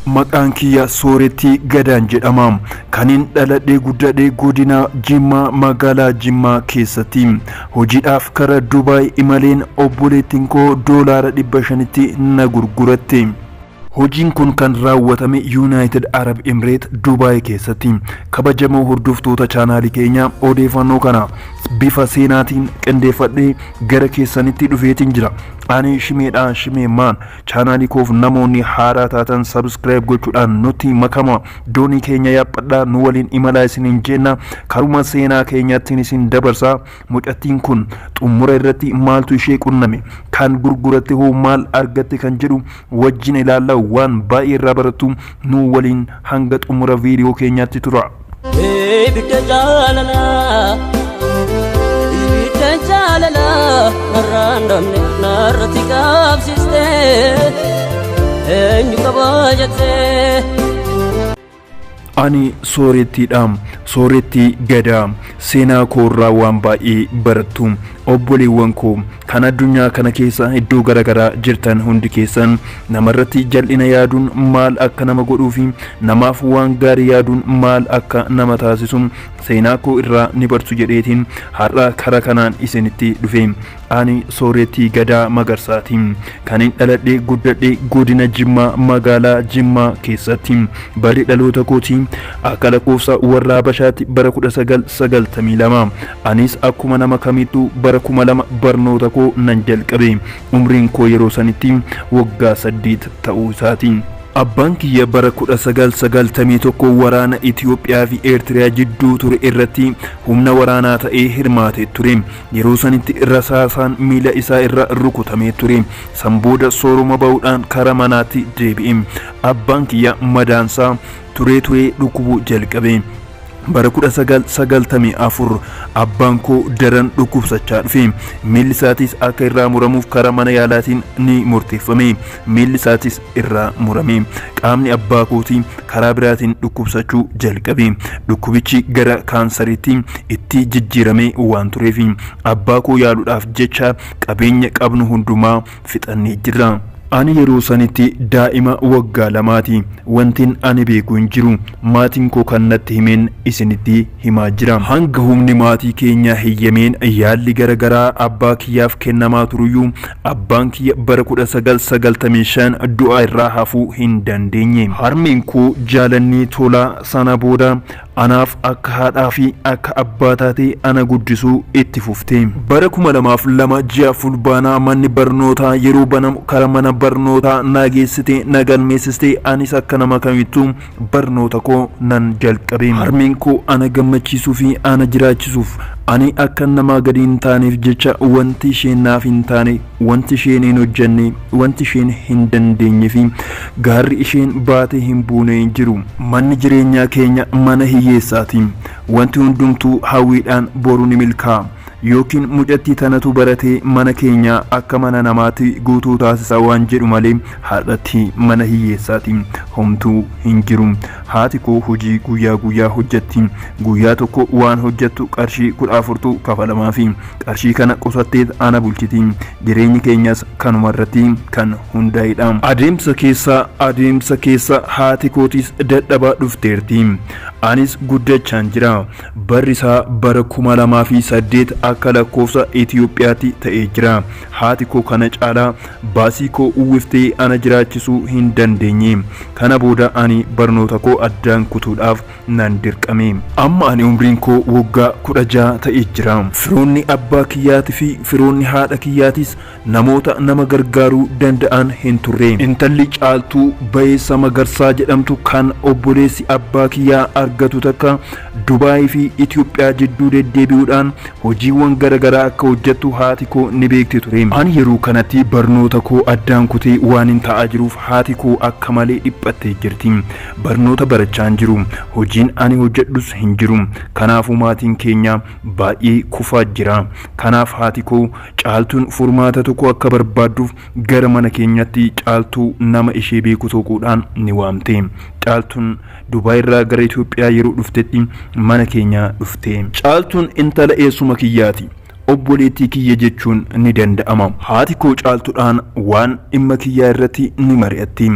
Maqaan kiyya Soorettii Gadaan jedhama. Kanin dhaladhee guddadhee godina Jimmaa magaalaa Jimmaa keessatti. Hojiidhaaf kara Dubaay imaleen obboleettiin koo $500tti na gurguratte. Hojiin kun kan raawwatame Yuunaayitid Arab Emireet Dubaay keessatti. Kabajamoo hordoftoota chaanaalii keenyaa, odeeffannoo kana bifa seenaatiin qindeeffadhee gara keessanitti dhufeetiin jira. Ani Shimeedhaan Shimee Maan. Chaanaalii koof namoonni haaraa taatan subscribe gochuudhaan nutti makama. Doonii keenya yaaphadhaa, nu waliin imalaa isiniin jenna. Karuma seenaa keenyaattiin isin dabarsaa. Mucattiin kun xumura irratti maaltu ishee qunname? Kan gurguratte hoo maal argatte kan jedhu wajjin ilaalla. Waan baay'ee irraa barattu, nu waliin hanga xumura viidiyoo keenyaatti tura. Ibidda jaalalaa, ibidda jaalalaa, narraan damne narratti qabsiiste, eenyu qabaa jettee. Ani Soorettiidha. Soorettii Gadaa. Seenaa koorraa waan baay'ee barattu. Obboleewwan koo kan addunyaa kana keessa iddoo garaagaraa jirtan hundi keessan, namarratti jal'ina yaaduun maal akka nama godhuu fi namaaf waan gaarii yaaduun maal akka nama taasisu seenaa koo irraa ni bartu jedheetiin har'a kara kanaan isinitti dhufe. Ani Soorettii Gadaa Magarsaati. Kanin dhaladhee guddadhee godina Jimmaa magaalaa Jimmaa keessatti. Barri dhaloota kootii akka lakkoofsa warra Habashaatti bara 1992. Anis akkuma nama kamittuu bara 2000 barnoota koo nan jalqabe. Umriin koo yeroo sanitti waggaa 8 ta'uu isaati. Abbaan kiyya bara 1991 waraana Itiyoophiyaa fi Eertiriyaa jidduu ture irratti humna waraanaa ta'ee hirmaatee ture. Yeroo sanitti rasaasaan miila isaa irra rukutamee ture. San booda sooroma ba'uudhaan kara manaatti deebi'e. Abbaan kiyya madaansaa turee turee dhukkubuu jalqabe. Bara 1994 abbaan koo daran dhukkubsachaa dhufe. Miilli isaatis akka irraa muramuuf karaa mana yaalaatiin ni murteeffame. Miilli isaatis irraa murame. Qaamni abbaa kootii karaa biraatiin dhukkubsachuu jalqabe. Dhukkubichi gara kaansariitti itti jijjiiramee waan tureef abbaa koo yaaluudhaaf jecha qabeenya qabnu hundumaa fixannee jirra. Ani yeroo sanitti daa'ima waggaa 2ti. Wantin ani beeku hin jiru. Maatiin koo kan natti himeen isinitti himaa jira. Hanga humni maatii keenyaa heyyameen yaalli garaagaraa abbaa kiyyaaf kennamaa turuyyuu, abbaan kiyya bara 1995 du'a irraa hafuu hin dandeenye. Harmeen koo Jaalannii Tolaa sana booda anaaf akka haadhaa fi akka abbaa taatee ana guddisuu itti fufte. Bara 2002 ji'a Fulbaanaa manni barnootaa yeroo banamu kara mana barnootaa na geessite, na galmeessiste. Anis akka nama kamittuu barnoota koo nan jalqabe. Harmeen koo ana gammachiisuu fi ana jiraachisuuf, ani akka namaa gadi hin taaneef jecha wanti isheen naaf hin taane, wanti isheen hin hojjenne, wanti isheen hin dandeenye fi gaarri isheen baatee hin buune hin jiru. Manni jireenyaa keenya mana hiyyeessaati. Wanti hundumtuu hawwiidhaan boru ni milkaa'a yookiin mucattii tanatu baratee mana keenya akka mana namaatti guutuu taasisa waan jedhu malee har'atti mana hiyyeessaati. Homtuu hin jiru. Haati koo hojii guyyaa guyyaa hojjetti. Guyyaa tokko waan hojjettu qarshii 14tu kafalamaafi. Qarshii kana qusatteet ana bulchiti. Jireenyi keenyas kanuma irratti kan hundaa'edha. Adeemsa keessa haati kootis dadhabaa dhufteerti. Anis guddachaan jira. Barri isaa bara 2008 akka lakkoofsa Itiyoophiyaatti ta'ee jira. Haati koo kana caalaa baasii koo uwwiftee ana jiraachisuu hin dandeenye. Kana booda ani barnoota koo addaan kutuudhaaf nan dirqame. Amma ani umriin koo waggaa 16 ta'ee jira. Firoonni abbaa kiyyaatii fi firoonni haadha kiyyaatis namoota nama gargaaruu danda'an hin turre. Intalli Caaltuu Bayeessa Magarsaa jedhamtu kan obboleessi abbaa kiyyaa argatu takka Dubaayii fi Itiyoophiyaa jidduu deddeebi'uudhaan hojiiwwan garaagaraa akka hojjettu haati koo ni beekti ture. Ani yeroo kanatti barnoota koo addaan kutee waan hin ta'aa jiruuf haati koo akka malee dhiphattee jirti. Barnoota barachaa hin jiru. Hojiin ani hojjedhus hin jiru. Kanaafuu maatiin keenya baay'ee kufaa jira. Kanaaf haati koo Caaltuun furmaata tokko akka barbaadduuf gara mana keenyatti Caaltuu nama ishee beeku tokkodhaan ni waamte. Caaltuun Dubaay irraa gara Itoophiyaa yeroo dhuftetti mana keenya dhufte. Caaltuun intala eessuma kiyyaati. Obboleettii kiyya jechuun ni danda'ama. Haati koo Caaltuudhaan waan dhimma kiyyaa irratti ni mari'atti.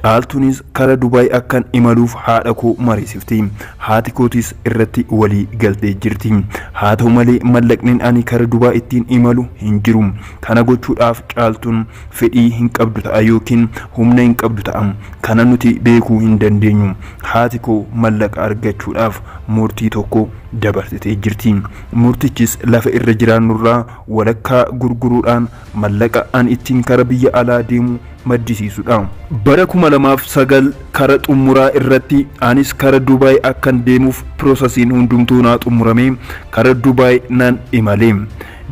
Caaltuunis kara Dubaay akkan imaluuf haadha koo mariisifti. Haati kootis irratti walii galtee jirti. Haa ta'u malee mallaqni ani kara Dubaay ittiin imalu hin jiru. Kana gochuudhaaf Caaltuun fedhii hin qabdu ta'a yookiin humna hin qabdu ta'a. Kana nuti beekuu hin dandeenyu. Haati koo mallaqa argachuudhaaf murtii tokko dabarsitee jirti. Murtichis lafa irra jiraannurraa walakkaa gurguruudhaan mallaqa an ittiin kara biyya alaa deemu maddisiisudha. Bara 2009 kara xumuraa irratti anis kara Dubaay akkan deemuuf piroosesiin hundumtuu naa xumurame, kara Dubaay nan imale.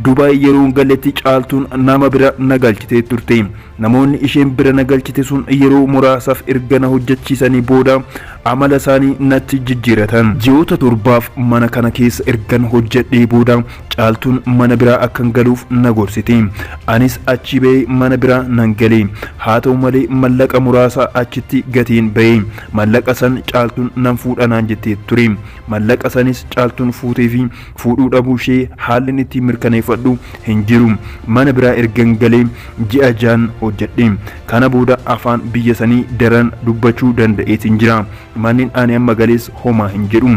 Dubaay yeroo galetti Caaltuun nama bira na galchitee turte. Namoonni isheen bira na galchite sun yeroo muraasaaf erga na hojjechiisanii booda amala isaanii natti jijjiiratan. Ji'oota 7f mana kana keessa ergan hojjedhee booda Caaltuun mana biraa akkan galuuf na gorsite. Anis achi ba'ee mana biraa nan gale. Haa ta'u malee mallaqa muraasa achitti gatiin ba'e. Mallaqa san Caaltuun nan fuudha naan jettee ture. Mallaqa sanis Caaltuun fuutee fi fuudhuu dhabuu ishee haalli ittiin mirkaneeffadhu hin jiru. Mana biraa ergan galee ji'a 6 hojjedhe. Kana booda afaan biyya sanii daran dubbachuu danda'eetiin jira. Manni ani amma galees homaa hin jedhu.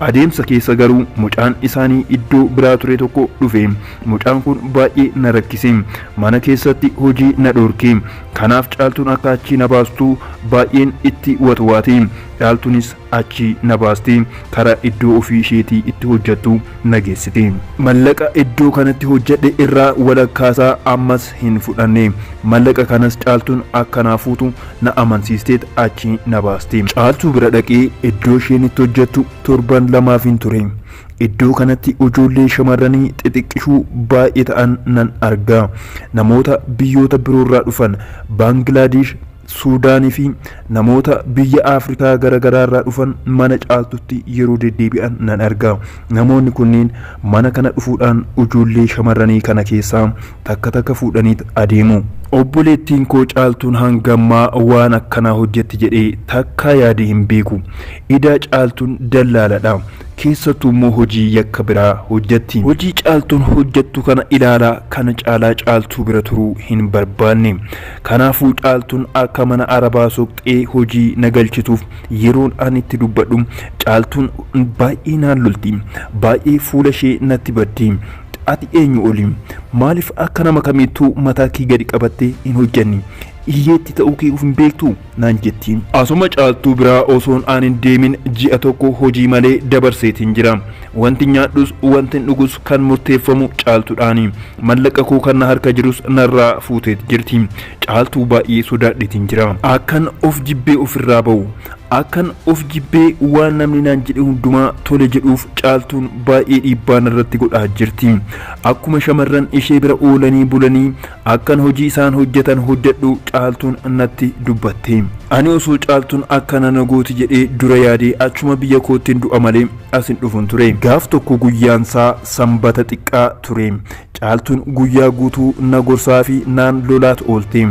Adeemsa keessa garuu mucaan isaanii iddoo biraa ture tokko dhufe. Mucaan kun baay'ee na rakkise. Mana keessatti hojii na dhorke. Kanaaf Caaltuun akka achii na baastu baay'een itti watwaate. Caaltuunis achii na baaste, kara iddoo ofii isheetii itti hojjettu na geessite. Mallaqa iddoo kanatti hojjedhe irraa walakkaasaa ammas hin fudhanne. Mallaqa kanas Caaltuun akka naa fuutu na amansiisteet achii na baaste. Caaltuu bira dhaqee iddoo isheen itti hojjettu torban 2f hin ture. Iddoo kanatti ijoollee shamarranii xixiqqishuu baay'ee ta'an nan arga. Namoota biyyoota biroorraa dhufan, Baangilaadesh, Suudaanii fi namoota biyya Afrikaa garaagaraarraa dhufan mana Caaltutti yeroo deddeebi'an nan arga. Namoonni kunneen mana kana dhufuudhaan ijoollee shamarranii kana keessaa takka takka fuudhanii adeemu. Obboleettiin koo Caaltuun hangammaa waan akkanaa hojjetti jedhee takka yaadee hin beeku. Idaa Caaltuun dallaaladha. Keessattuu immoo hojii yakka biraa hojjetti. Hojii Caaltuun hojjettu kana ilaalaa kana caalaa Caaltuu bira turuu hin barbaanne. Kanaafuu Caaltuun akka mana arabaa soqxee hojii na galchituuf yeroon ani itti dubbadhu Caaltuun baay'ee naan lolti. Baay'ee fuula ishee natti baddi. Ati eenyu oli? Maaliif akka nama kamiittuu mataa kee gadi qabattee hin hojjanne? Hiyyeetti ta'uu kee of hin beektuu? naan jetti. Asuma Caaltuu biraa osoon aan hin deemin ji'a 1 hojii malee dabarseetiin jira. Wanti nyaadhus wanti dhugus kan murteeffamu Caaltuudhaani. Mallaqa koo kan na harka jirus narraa fuuteet jirti. Caaltuu baay'ee sodaadheetiin jira. Akkan of jibbee ofirraa ba'u, akkan of jibbee waan namni naan jedhe hundumaa tole jedhuuf Caaltuun baay'ee dhiibbaa narratti godhaa jirti. Akkuma shamarran ishee bira oolanii bulanii akkan hojii isaan hojjetan hojjedhu Caaltuun natti dubbatte. Ani osoo Caaltuun akkana na gooti jedhee dura yaadee achuma biyya koottiin du'a malee as hin dhufun ture. Gaaf tokko guyyaansaa sanbata xiqqaa ture. Caaltuun guyyaa guutuu na gorsaa fi naan lolaat oolte.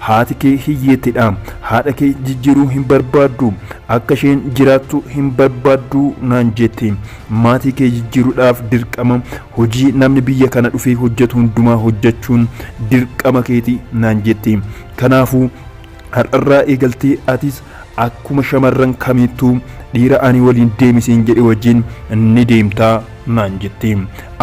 Haati kee hiyyeettidha. Haadha kee jijjiiruu hin barbaaddu. Akka isheen jiraattu hin barbaaddu naan jette. Maatii kee jijjiiruudhaaf dirqama hojii namni biyya kana dhufee hojjetu hundumaa hojjechuun dirqama keeti naan jette. Kanaafuu har'arraa eegaltee atis akkuma shamarran kamiittuu dhiira ani waliin deemisiin jedhe wajjin ni deemtaa naan jette.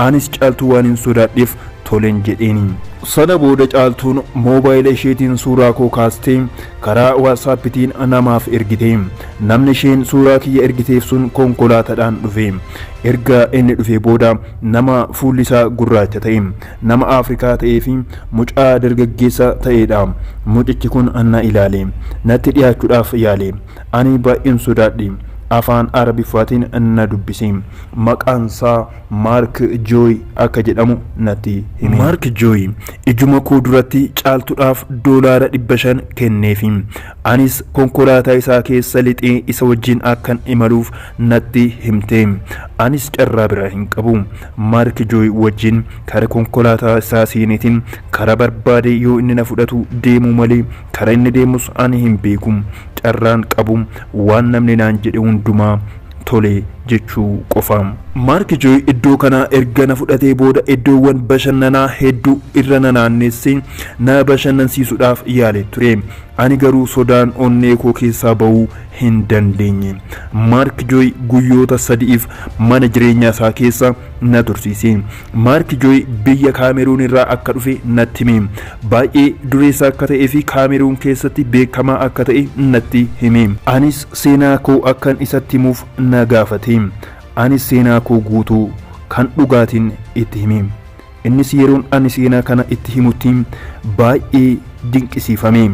Anis Caaltuu waan hin sodaadheef tolen jedheeni. Sana booda Caaltuun moobaayila isheetiin suuraa koo kaastee karaa waatsaappitiin namaaf ergite. Namni isheen suuraa kiyya ergiteef sun konkolaataadhaan dhufe. Erga inni dhufee booda nama fuulli isaa gurraacha ta'e, nama Afrikaa ta'ee fi mucaa dargaggeessa ta'edha. Mucichi kun na ilaale. Natti dhiyaachuudhaaf yaale. Ani baay'een sodaadhe. Afaan Arabiffaatiin na dubbise. Maqaan isaa Maark Jooy akka jedhamu natti hime. Maark Jooy ijuma koo duratti Caaltuudhaaf $500 kenneefi. Anis konkolaataa isaa keessa lixee isa wajjin akkan imaluuf natti himte. Anis carraa biraa hin qabu. Maark Jooy wajjin kara konkolaataa isaa seeneetiin kara barbaade yoo inni na fudhatu deemuu malee kara inni deemus ani hin beeku. Carraan qabu waan namni naan jedhe hundumaa tole jechuu qofa. Maark Jooy iddoo kana erga na fudhatee booda iddoowwan bashannanaa hedduu irra na naannessee na bashannansiisuudhaaf yaale ture. Ani garuu sodaan onnee koo keessaa ba'uu hin dandeenye. Maark Jooy guyyoota 3f mana jireenyaa isaa keessa na tursiise. Maark Jooy biyya Kaameruun irraa akka dhufe natti hime. Baay'ee dureessa akka ta'ee fi Kaameruun keessatti beekamaa akka ta'e natti hime. Anis seenaa koo akkan isatti himuuf na gaafate. Anis seenaa koo guutuu kan dhugaatiin itti hime. Innis yeroon ani seenaa kana itti himutti baay'ee dinqisiifame.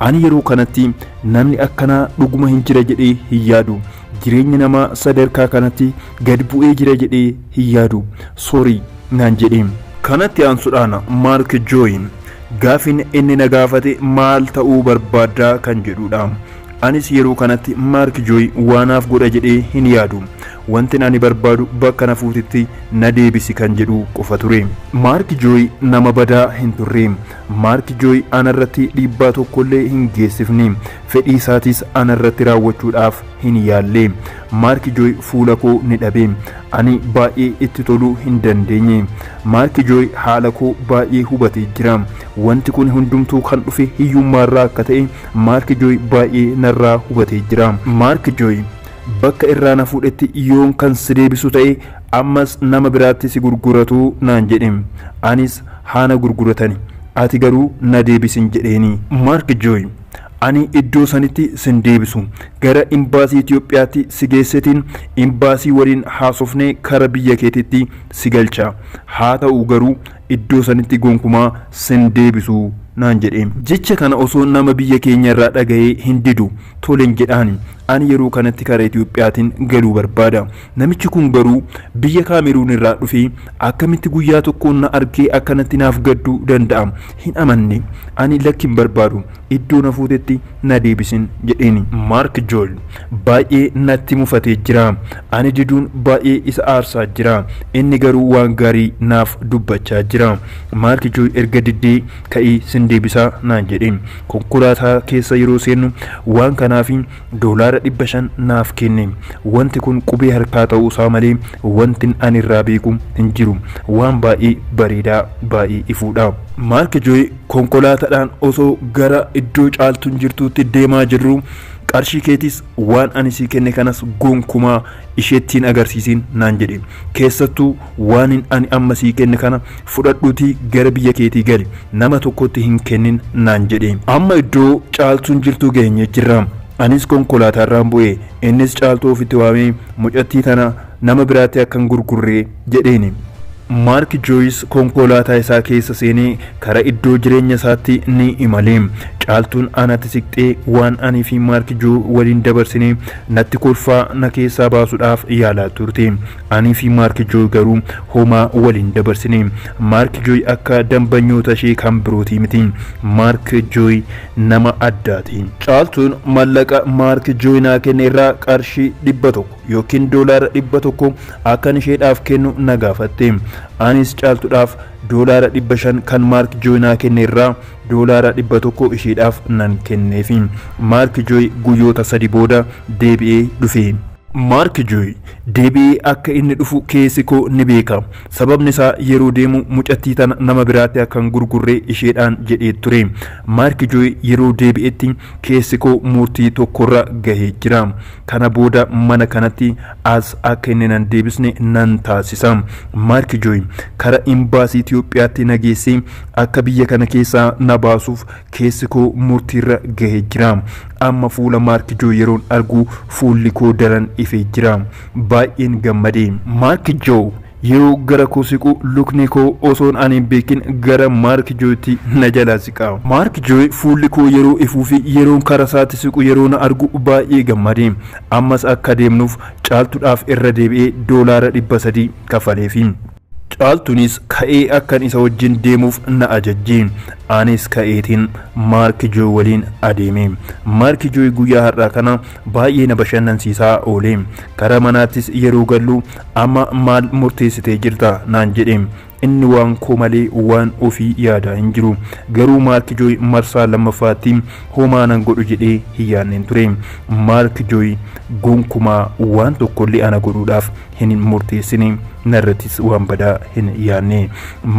Ani yeroo kanatti namni akkanaa dhuguma hin jira jedhee hin yaadu. Jireenya namaa sadarkaa kanatti gad bu'ee jira jedhee hin yaadu. Soorii naan jedhe. Kanatti aansuudhaan Maark Jooy gaafin inni na gaafate maal ta'uu barbaaddaa kan jedhudha. Anis yeroo kanatti Maark Jooy waanaaf godha jedhee hin yaadu. Wanti ani barbaadu bakka na fuutitti na deebisi kan jedhu qofa ture. Maark Jooy nama badaa hin turre. Maark Jooy anarratti dhiibbaa tokkollee hin geessifne. Fedhii isaatis anarratti raawwachuudhaaf hin yaalle. Maark Jooy fuula koo ni dhabe. Ani baay'ee itti toluu hin dandeenye. Maark Jooy haala koo baay'ee hubatee jira. Wanti kun hundumtuu kan dhufe hiyyummaarraa akka ta'e Maark Jooy baay'ee narraa hubatee jira. Maark Jooy bakka irraa na fuudhetti yoon kan si deebisu ta'e ammas nama biraatti si gurguratu naan jedhe. Anis haana gurguratani, ati garuu na deebisin jedheeni. Maark Jooy ani iddoo sanitti sin deebisu, gara imbaasii Itoophiyaatti si geessetiin imbaasii waliin haasofnee kara biyya keetitti si galcha. Haa ta'u garuu iddoo sanitti gonkumaa sin deebisu naan jedhe. Jecha kana osoo nama biyya keenya irraa dhaga'ee hin didu, tolen jedhaan. Ani yeroo kanatti kara Itoophiyaatiin galuu barbaada. Namichi kun garuu biyya Kaameruun irraa dhufee akkamitti guyyaa tokkoon na argee akkanatti naaf gadduu danda'a? Hin amanne. Ani lakki hin barbaadu. Iddoo na fuutetti na deebisin jedheeni. Maark Jool baay'ee natti mufatee jira. Ani diduun baay'ee isa aarsaa jira. Inni garuu waan gaarii naaf dubbachaa jira. Maark Jooy erga diddee ka'ii sin deebisaa naan jedhe. Konkolaataa keessa yeroo seennu waan kanaaf $500 naaf kenne. Wanti kun qubee harkaa ta'uu isaa malee wanti ani irraa beeku hin jiru. Waan baay'ee bareedaa baay'ee ifuudha. Maark Jooy konkolaataadhaan osoo gara iddoo caaltuun jirtuutti deemaa jirru qarshii keetis waan ani sii kenne kanas gonkumaa isheettiin agarsiisin naan jedhe. Keessattuu waan ani amma sii kenne kana fudhadhuutii gara biyya keetii gali, nama tokkotti hin kennin naan jedhe. Amma iddoo caaltuun jirtu geenye jirra. Anis konkolaataarraan bu'e. Innis caaltuu ofitti waamee mucattii tana nama biraatti akkan gurgurree jedheeni. Maark Jooyis konkolaataa isaa keessa seenee kara iddoo jireenya isaatti ni imale. Caaltuun anatti siqxee waan ani fi Maark Joo waliin dabarsine natti kolfaa na keessaa baasuudhaaf yaalaa turte. Ani fi Maark Joo garuu homaa waliin dabarsine. Maark Jooy akka dambanyoota ishee kan birootii miti. Maark Jooy nama addaati. Caaltuun mallaqa Maark Jooy naa kenne irraa qarshii 100 yookiin $100 akkan isheedhaaf kennu na gaafatte. Anis caaltuudhaaf $500 kan Maark Jooy naa kenne irraa $100 isheedhaaf nan kenneefi. Maark Jooy guyyoota 3 booda deebi'ee dhufe. Maark Jooy deebi'ee akka inni dhufu keessi koo ni beeka. Sababni isaa yeroo deemu mucattii tana nama biraatti akkan gurgurree isheedhaan jedhee ture. Maark Jooy yeroo deebi'etti keessi koo murtii tokkorra gahee jira. Kana booda mana kanatti as akka inni nan deebisne nan taasisa. Maark Jooy kara imbaasii Itoophiyaatti na geessee akka biyya kana keessaa na baasuuf keessi koo murtiirra gahee jira. Amma fuula Maark Jooy yeroon argu fuulli koo daran ifee jira. Baay'een gammade. Maark Joo yeroo gara koo siqu lukni koo osoon ani hin beekin gara Maark Jootti na jalaa siqa. Maark Jooy fuulli koo yeroo ifuu fi yeroon kara isaatti siqu yeroo na argu baay'ee gammade. Ammas akka deemnuuf caaltuudhaaf irra deebi'ee $300 kafaleefi. Caaltuunis ka'ee akkan isa wajjin deemuuf na ajajje. Anis ka'eetiin Maark Jooy waliin adeeme. Maark Jooy guyyaa har'aa kana baay'ee na bashannansiisaa oole. Kara manaattis yeroo gallu amma maal murteessitee jirta naan jedhe. Inni waan koo malee waan ofii yaadaa hin jiru. Garuu Maark Jooy marsaa lammaffaatti homaa nan godhu jedhee hin yaadneen ture. Maark Jooy gonkumaa waan tokkollee ana godhuudhaaf hin murteessine, narrattis waan badaa hin yaadne.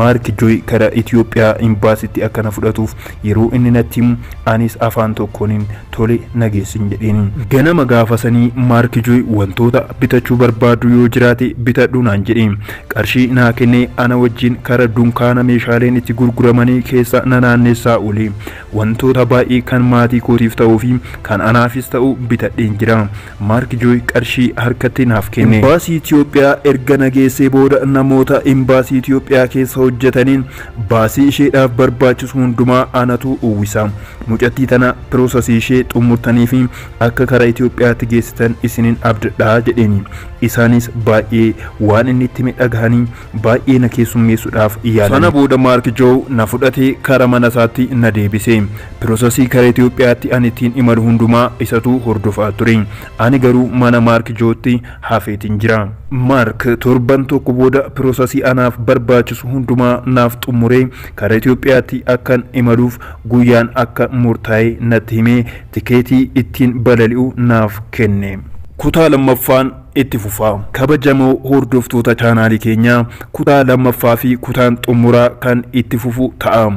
Maark Jooy karaa Itoophiyaa imbaasitti akka na fudhatuuf yeroo inni natti himu, anis afaan tokkoon tole, nageessin jedheen. Ganama gaafa sanii Maark Jooy wantoota bitachuu barbaadu yoo jiraate bitadhu naan jedhe. Qarshii naa kennee ana wajjin kara dunkaana meeshaaleen itti gurguramanii keessa na naannessaa oole. Wantoota baay'ee kan maatii kootiif ta'uu fi kan anaafis ta'u bitadheen jira. Maark Jooy qarshii harkatti naaf kenne. Imbaasii Itoophiyaa erga na geessee booda namoota imbaasii Itoophiyaa keessa hojjetaniin, baasii isheedhaaf barbaachisu hundumaa anatu uwwisa. Mucattii tana piroosasii ishee xumurtanii fi akka karaa Itoophiyaatti geessitan isinin abdadhaa jedheeni. Isaanis baay'ee waan inni itti dhagahanii baay'ee na keessummeessuudhaaf yaalan. Sana booda Maark Joo na fudhatee kara mana isaatti na deebise. Piroosasii kara Itoophiyaatti ani ittiin imalu hundumaa isatu hordofaa ture. Ani garuu mana Maark Jootti hafeetiin jira. Maark torban tokko booda piroosasii anaaf barbaachisu hundumaa naaf xumuree kara Itoophiyaatti akkan imaluuf guyyaan akka murtaa'e natti himee tikeetii ittiin balali'u naaf kenne. Kutaa lammaffaan itti fufa. Kabajamoo hordoftoota chaanaalii keenyaa, kutaa lammaffaa fi kutaan xumuraa kan itti fufu ta'a.